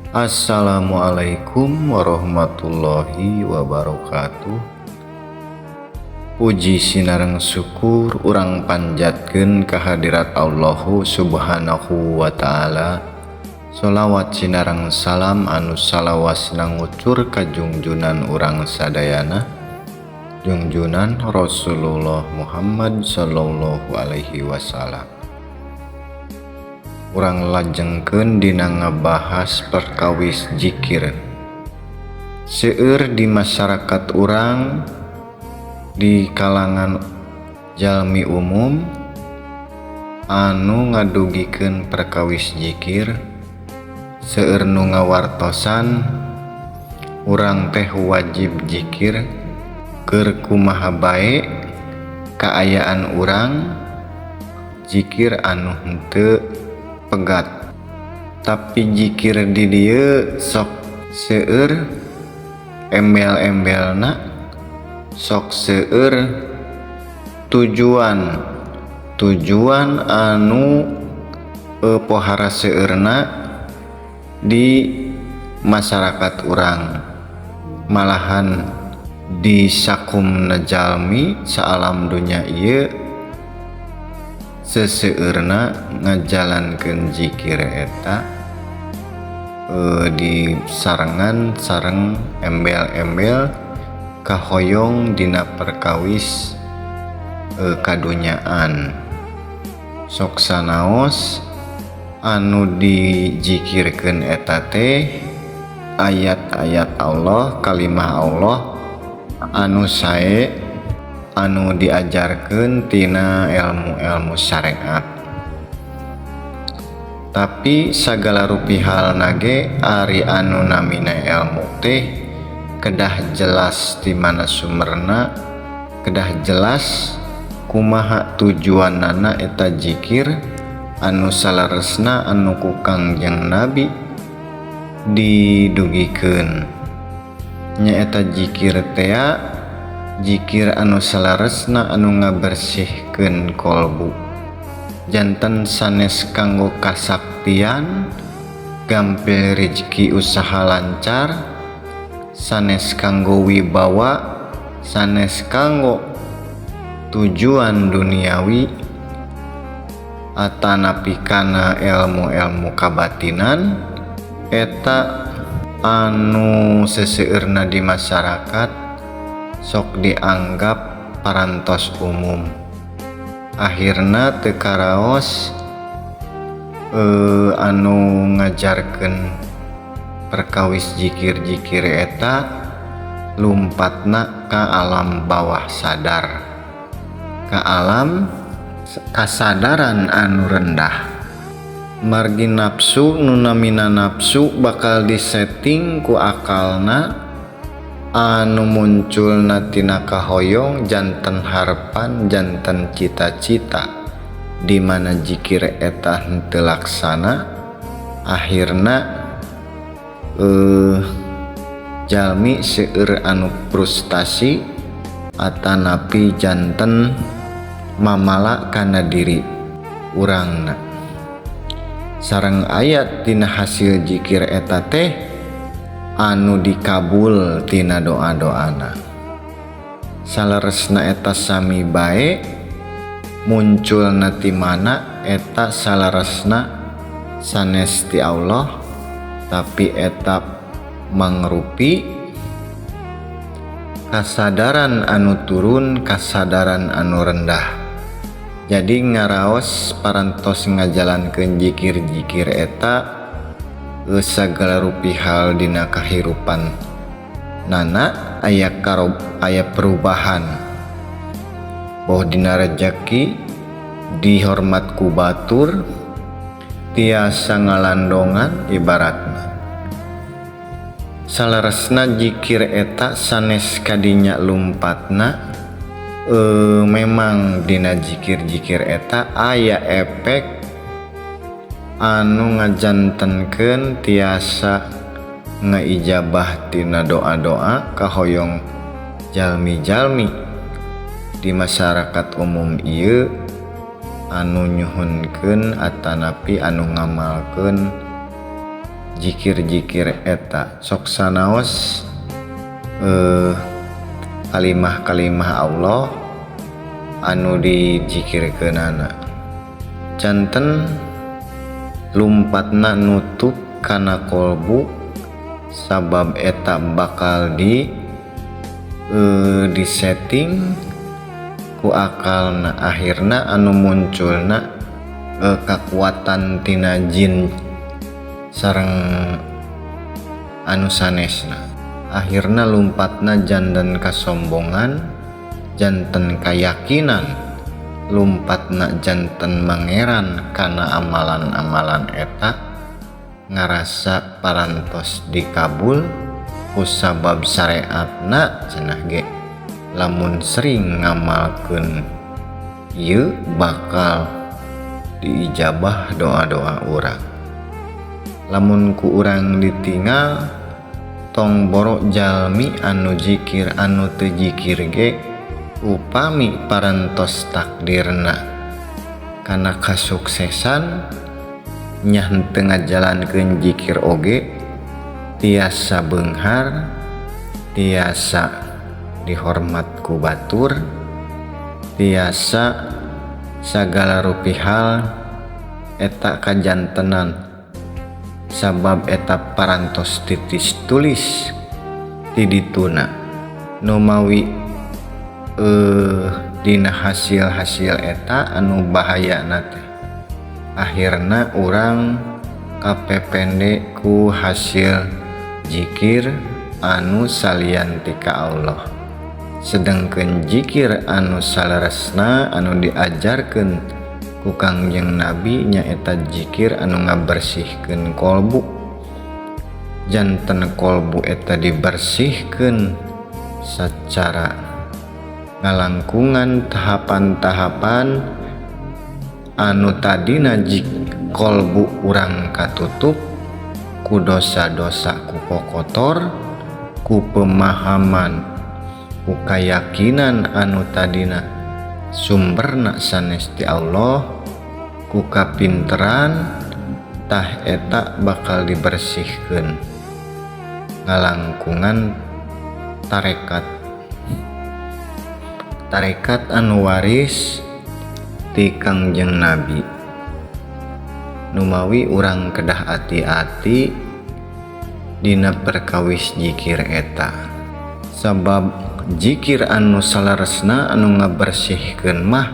Assalamualaikum warahmatullahi wabarakatuh. Puji sinareng syukur urang panjatkeun kehadirat Allahu Subhanahu wa Ta'ala. Sholawat sinareng salam anu salawasna ngucur ka junjunan urang sadayana, junjunan Rasulullah Muhammad Sallallahu Alaihi Wasallam. Urang lajengkeun dina ngabahas perkawis jikir. Seueur di masyarakat urang, di kalangan jalmi umum anu ngadugikeun perkawis jikir, seueur nu ngawartosan urang teh wajib jikir keur kumaha bae kaayaan urang, jikir anu henteu pegat. Tapi jikir di dieu sok seueur embel-embelna, sok seueur tujuan tujuan anu pohara seueurna di masyarakat urang, malahan di sakumna jalmi saalam dunya ieu seseueurna ngajalankeun jikir eta di sarengan sareng embel-embel kahoyong dina perkawis kadunyaan. Sok sanaos anu dijikirkeun eta teh ayat-ayat Allah, kalimah Allah anu sae, anu diajarkeun tina ilmu-ilmu syariat. Tapi sagala rupi halna ge ari anu namina ilmu teh kedah jelas di mana sumberna, kedah jelas kumaha tujuanana eta jikir anu saleresna anu ku Kangjeng Nabi didugikeun, nyaeta jikir tea jikir anu saleresna anu ngabersihkeun kolbu, janten sanes kanggo kasaktian, gampil rezeki, usaha lancar, sanes kanggo wibawa, sanes kanggo tujuan duniawi atanapi kana ilmu-ilmu kabatinan. Eta anu seseueurna di masyarakat sok dianggap parantos umum, akhirna teu karaos anu ngajarkeun perkawis jikir-jikir eta lumpatna ka alam bawah sadar, ka alam kasadaran anu rendah. Margi nafsu, nu namina nafsu bakal disetting ku akalna anu munculna tina kahoyong, janten harepan, janten cita-cita, di mana jikir eta henteu laksana. Akhirna jalmi seueur anu frustasi atanapi janten mamala kana diri urangna. Sareng aya tina hasil jikir eta teh anu dikabul tina doa-doana. Saleresna eta sami bae munculna ti mana, eta saleresna sanes ti Allah, tapi eta mangrupi kasadaran anu turun, kasadaran anu rendah. Jadi ngaraos parantos ngajalankeun jikir-jikir eta sagala rupi hal dina kahirupan nana aya karob, aya perubahan, boh dina rejeki, dihormat ku batur, tiasa ngalandongan ibaratna. Saleresna jikir eta sanes kadinya lumpatna. Memang dina jikir-jikir eta aya efek anu ngajantenkeun tiasa ngaijabah tina doa-doa kahoyong jalmi-jalmi di masyarakat umum ieu anu nyuhunkeun atanapi anu ngamalkeun jikir-jikir eta sok sanaos kalimah-kalimah Allah anu dijikirkeunana. Janten lumpatna nutup kana kolbu sabab eta bakal di disetting ku akalna, akhirna anu munculna kakuatan tina jin sareng anu sanesna. Akhirna lumpatna janten kasombongan, janten kayakinan, lumpatna janten mangeran kana amalan-amalan eta, ngarasa parantos dikabul kusabab syariatna cenah ge lamun sering ngamalkeun ieu bakal diijabah doa-doa urang. Lamun ku urang ditinggal tong boro jalmi anu jikir anu teu jikir ge upami parantos takdirna kana kasuksesan nya henteu ngajalankeun jikir oge tiasa beunghar, tiasa dihormat ku batur, tiasa sagala rupi hal eta kajantenan sabab eta parantos titis tulis ti dituna. Nu mawi dina hasil-hasil eta anu bahayana teh akhirna urang kapepende ku hasil jikir anu salian ti ka Allah. Sedengkeun jikir anu saleresna anu diajarkeun ku Kangjeng Nabi nyaeta jikir anu ngabersihkeun kolbu. Janten kolbu eta dibersihkeun sacara ngalangkungan tahapan-tahapan anu tadina jik kolbu urang katutup ku dosa-dosa, ku kokotor, ku pemahaman, ku kayakinan anu tadina sumberna sanes ti Allah, ku kapinteran, tah eta bakal dibersihkeun ngalangkungan tarekat. Tarekat anu waris ti Kangjeng Nabi. Numawi urang kedah ati-ati dina perkawis jikir eta, sabab jikir anu saleresna anu ngabersihkeun mah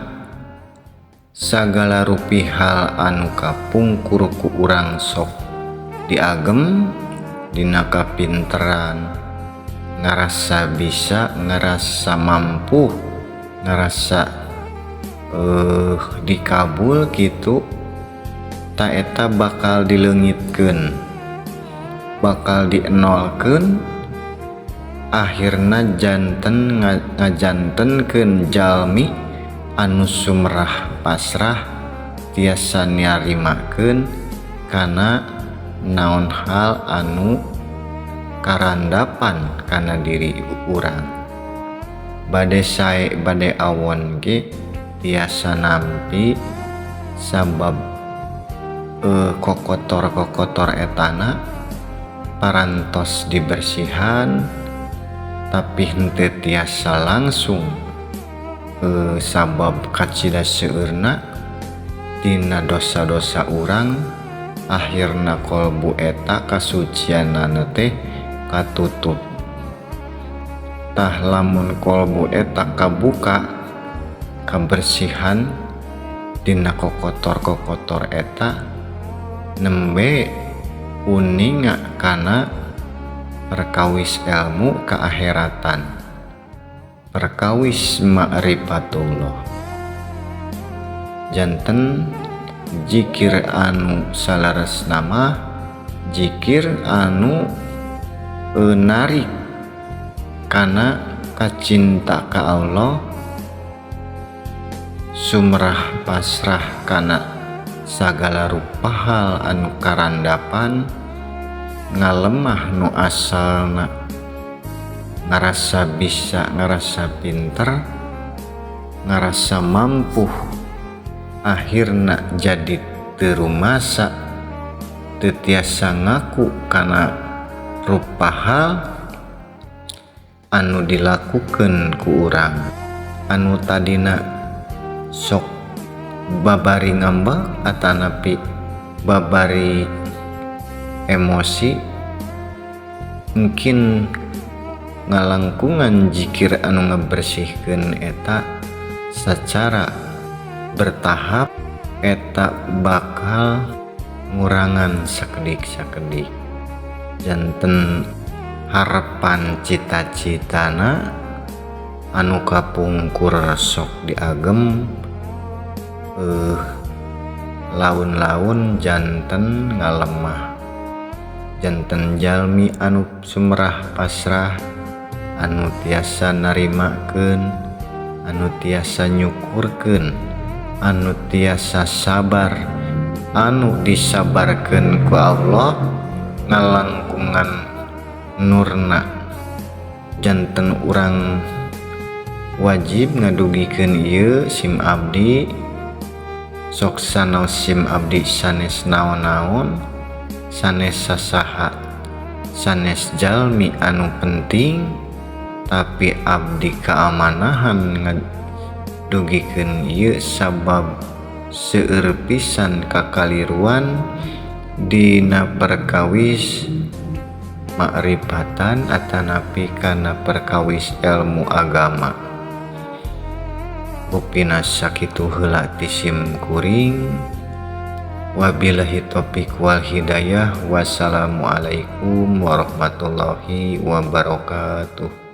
sagala rupi hal anu kapungkur ku urang sok diagem dina kapinteran, ngarasa bisa, ngarasa mampu, ngarasa dikabul kitu, ta eta bakal dileungitkeun, bakal dienolkeun, akhirna janten ngajantenkeun jalmi anu sumrah pasrah tiasa nyarimakeun kana naon hal anu karandapan kana diri urang. Bade sae bade awon ge tiasa nampi sabab kokotor-kokotor etana parantos dibersihan, tapi henteu tiasa langsung sabab kacida seueurna tina dosa-dosa urang, akhirna kolbu eta kasucianana teh katutup. Tah lamun kolbu eta kabuka kabersihan dina kokotor-kokotor eta nembe uninga kana perkawis ilmu keakhiratan, perkawis ma'rifatullah. Janten jikir anu saleresna mah jikir anu narik kana kacinta ka Allah, sumrah pasrah kana sagala rupa hal anu karandapan, ngalemah nu asalna ngarasa bisa, ngarasa pinter, ngarasa mampu, akhirna jadi teu rumasa, teu tiasa ngaku kana rupa hal anu dilakukeun ku urang anu tadina sok babari ngambek atanapi babari emosi. Mungkin ngalangkungan jikir anu ngabersihkeun eta secara bertahap eta bakal ngurangan sakedik-sakedik. Janten harapan cita-citana anu kapungkur sok diagem laun-laun janten ngalemah, janten jalmi anu sumerah pasrah, anu tiasa narimakeun, anu tiasa nyukurkeun, anu tiasa sabar, anu disabarkeun ku Allah ngalangkungan nurna. Janten urang wajib ngadugikeun ieu sim abdi sok sanaos sim abdi sanes naon-naon, sanes sasaha, sanes jalmi anu penting, tapi abdi kaamanahan ngadugikeun ieu sabab seueur pisan kakaliruan dina perkawis makrifatan atanapi kana perkawis ilmu agama. Buktina sakitu heula ti sim kuring. Wabillahi taufik wal hidayah. Wassalamualaikum warahmatullahi wabarakatuh.